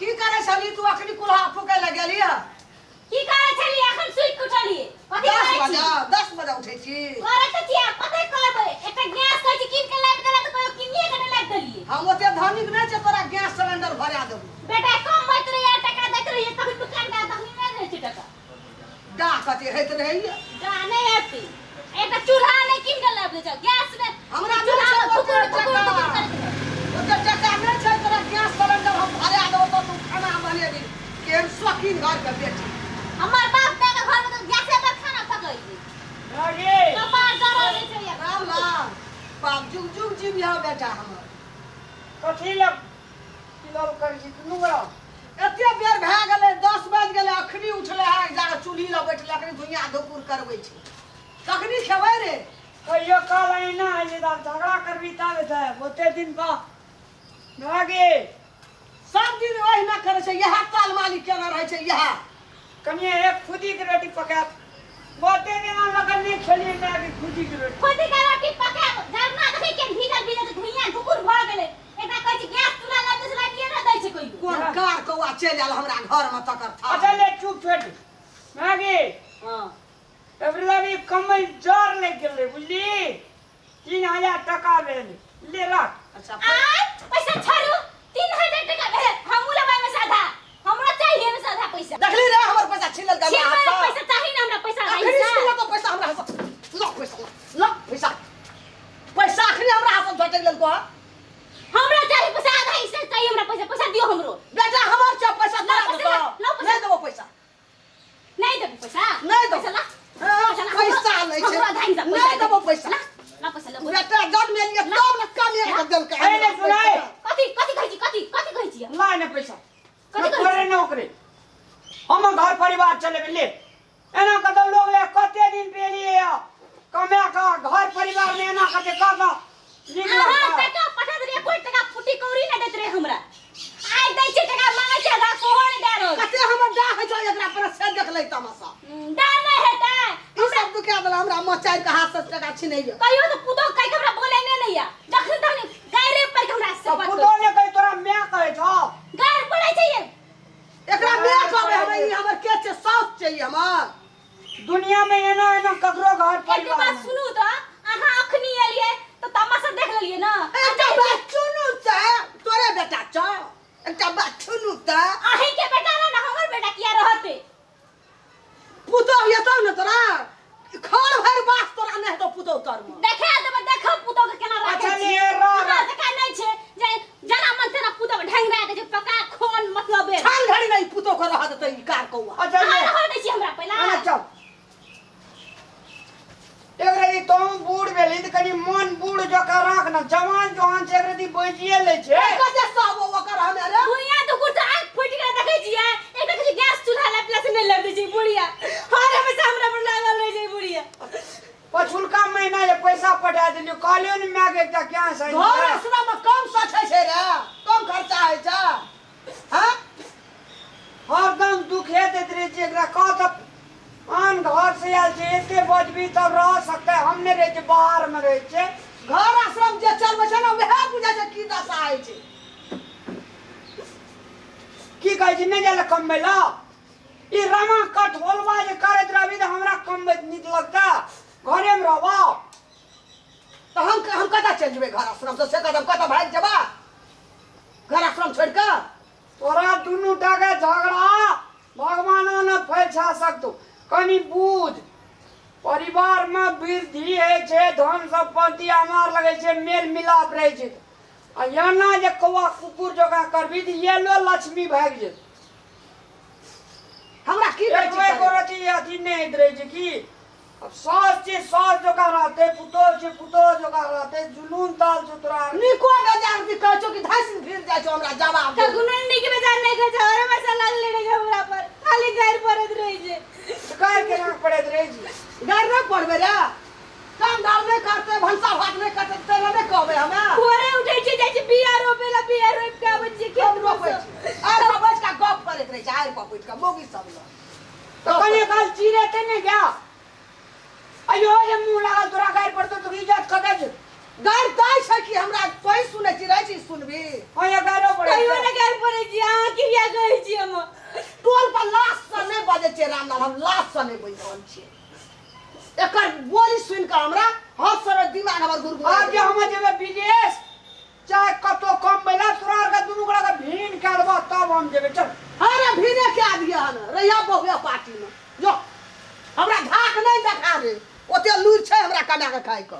की करै छली तू? अखनी कुल्हा फूकै लए गेली हँ? की करै छलियै? अखन सुति के उठलियै। कथी दस करै छी? बजे, 10 बजे उठै छी? करै तऽ छियै, आब कथी करबै? एकटा गैस कहै छी कीन के लाबि देला तऽ कहियो कीनिये के नहि लाबि देलियै। हम ओते धनिक नहि छै तोरा गैस सिलेंडर भरा देबो। बेटा कम होइत रहैया, टका दैत रहैया तखन दुकान के, तखन नहि रहै छै टका। डाह कते होइत रहैया। डाह नहि हेतै। एकटा चूल्हा नहि कीन के लाबि दै छै गैस मे। हमरा नहि चूल्हा छै मे ओते धुकुर धुकुर टका। धुकुर करैत रहै। ओते टका नहि छै, तोरा गैस सिलेंडर हम भरा देबो तऽ तू खाना बनेबी। केहन शौकीन घर के बेटी। हमर बाप दादा के घर मे तऽ गैसे पर खाना पकैली। गे कपार जरल रहै छै या। राम लाल बाप, जुग जुग जीविह बेटा हमर। कथी लग किलोल करै छी दुनू गोरा? एते बेर भए गेलै, 10 बाजि गेलै, अखनी उठलै है, जाके चूल्ही लग बैठलै, अखनी धुइयाँ धुकुर करबै छै। कखनी खेबै रे? कहियो काल एना होइ छै तऽ आब झगड़ा करबी तब हेतै। ओते दिन पर भए गेल। सब दिन ओहिना करै छै, इएह ताल मालिक केने रहै छै इएह। कनिए एक खुदीके रोटी पकायब, बहुते दिना लगन नहि खेलियै मायके खुदीके रोटी। खुदी के रोटी पकायब? झरना देखै के भीजल भीजल धुइयाँ धुकुर भऽ गेलै। एकरा कहै छै गैस चूल्हा लाबि दै छै, लाबिए नहि दै छै कहियो। कोन कार कौआ चलि आयल हमरा घरमे तकर था। अच्छा ले, चुप छोड़ मायके। हँ। एबरी अभी कमल जर लागि गेल रहै, बुझली? 3000 टका भेल, ले रख। अच्छा। आय पैसा छोड़ू, 3000 टका भेल, हमहूँ लेबै एहिमे से आधा। हमरा चाहिए एहिमे से आधा पैसा। देखली रे, हमर पैसा छीन लेलकै हमरा छिनबै हाथसँ। पैसा चाही ने हमरा पैसा अखनी हिस्सा। छीन लेलकै पैसा हमरा हाथसँ। ल पैसा, ल पैसा। पैसा अखनी हमरा हाथसँ झटकि लेलको हँ। हमरा चाही पैसा, आधा हिस्सा चाहिए हमरा पैसा। पैसा दियो हमरो। बेटा हमर छै पैसा, ला तोरा पैसा, देतौ? ला पैसा। नहि देबो पैसा। नहीं देबो पैसा? नहि देबो। पैसा ला। हाँ, पैसा ला। पैसा नहि छै। हमरो आधा हिस्सा पैसा नहि दे। देबो पैसा। ला ला पैसा ला। बेटा जन्म एलियै तब ने कमे के देलकै। ए, ले सुनाइ। कथी कथी कहै छी? कथी कथी कहै छी? ला ने पैसा। कथी कहै तोरे नौकरी हम घर परिवार चलेबै। ले एना कतौ लोग ले कते दिन पे लिए कमा के घर परिवार में एना कते कऽ नीक अहाँ लगता। टका पठा देलियै, कोई टका फुटी कौड़ी नहि दैत रहे हमरा। आइ दै छै टका, मांगै छै आधा, सेहो नहि दए रहल। कते हमर डाह होइ छै एकरा पर से देख लै तमाशा। डर नहि हेतै। ई सब दुखा देला हमरा, मचाइ के हाथ से टका छिनैया। कहियो तऽ पुतोह कहि के हमरा बोले नहि ने या, जखन तखन गाइरे पड़ि के हमरा से तऽ बात पुतोह ने कही, तोरा माय कहै छौ। गारि पड़ै छै ये। एकरा माय कहबै हम? ई हमर के छै? साउस छै ई हमर। दुनिया में एना एना ककरो घर एक परिवार बात में। सुनू तऽ, अहाँ अखनी एलियै तऽ तमाशा देख लेलियै ने? एकटा बात सुनू तऽ, तोरे बेटा छौ, एकटा बात सुनू तऽ। अहीं के बेटा रह ने, हमर बेटा किया रहतै? पुतोह हेतौ ने तोरा, खर भरि बास तोरा नहि हेतौ पुतोह तरमे। देखा देबै, देखब पुतोह के केना राखै अच्छा, छी। ले, रह, हमरा रह। जकाँ नहि छै जे जेना मन तेना पुतोह के ढेंगरा दै छै, पका खोन मतलब। छान घड़ी नहि पुतोह के रह देतै ई कार कौआ। अच्छा अहाँ ले। रहऽ दै छी हमरा पहिला। एना चल एक रति, तों बूढ़ भेली तऽ कनि मन बूढ़ जकाँ राख ने। जवान जवान छै, एक रति बैजिए लै छै। कते सब ओकर हमे रे। बुढ़िया तो कुछ आँख फूटि गेल देखै छियै। एकटा कहै छै गैस चूल्हा लपला से नहि लग दै छै बुढ़िया, हर हमेशा हमरा पर लागल रहै छै बुढ़िया। पछुलका महीना जे पैसा पठा देलियौ, कहलियौ ने मायके एकटा गैस आनि घर दे। असना में कम सठै छै रे, कम खर्चा होइ छै। हाँ। हरदम दुखे दैत रहै छै एकरा। कह तऽ आन घर से आयल छै, एते बजबी तब रह सकतै। हम नहि रहै छियै, बाहर मे रहै छै। घर आश्रम जे चलबै छै ने, वएह बुझै छै की दशा होइ छै। की कहै छी, नहि जाइ लए कमबै लए? ई रमा कठोलवा जे करैत रहबी तऽ हमरा कमबैत नीक लगता? घरेमे रहबा। तऽ हम कतऽ चलि जेबै घर आश्रम से? से कदम कतऽ भागि जेबा घर आश्रम छोड़ि कऽ? तोरा दुनू टा के झगड़ा भगवानो न फैसा सकतो। कनि बूझ, परिवार में वृद्धि होइ छै, धन संपत्ति अमार लगै छै, मेल मिलाप रहै छै। आ एना जे कौआ कुकुर जकाँ करबी तऽ येलो लक्ष्मी भागि जेतौ। हमरा की कहै एको छी? एको रति अथी नहि होइत रहै छै की। अब सास छै, सास जकाँ रहतै, पुतोह छै, पुतोह जकाँ रहतै। जुलूम ताल छौ तोरा। नीको बेजार भी कहै छौ कि धैस भिड़ जाइ छौ हमरा जवाब दे। कखनो नीक बेजार नहि कहै छै, हर हमेशा लागले रहै छै हमरा पर, खाली गारि पड़ैत रहै छै। गारि केना पड़ैत रहै छै? गारि नहि पड़बै रे? काम धाम नहि करतै, भनसा भात नहि करतै, तै लए नहि कहबै हमे? भोरे उठै छियै, जाइ छियै बिया रोपै ला, बिया रोपि कऽ आबै छियै हम खेत। रोपै छी, आरि पर बैठ कऽ गप करैत रहै छै, आरि पर बैठ कऽ मौगी सब लग। तऽ कनि काल चिड़ेतै ने गया? अयो जे मुँह लागल तोरा गारि पड़तौ तऽ इज्जत कतऽ छै? गारि दै छै कि हमरा? तोही सुनै छी, रहै छी सुनबी। हाँ, ये गारियो पड़ै कहियो छै। नहि गारि पड़ै छी, अहाँ क्रिया करै। छियै रामलाल, हम लाज से नहि बजि रहल छियै। एकर बोली सुनि कऽ हमरा हर समय दिमाग हमर घुर आब जे हम जेबै विदेश चाहे कतौ कमबै ला, तोरा आरके दुनू गोरा के भीन कए देबऽ तब हम जेबै। चल। अरे भीने क्या दिया हन रहिया बहुआ पार्टी में, जो हमरा धाक नहीं देखा रे, ओते लूर छै हमरा कमा के खाइ के।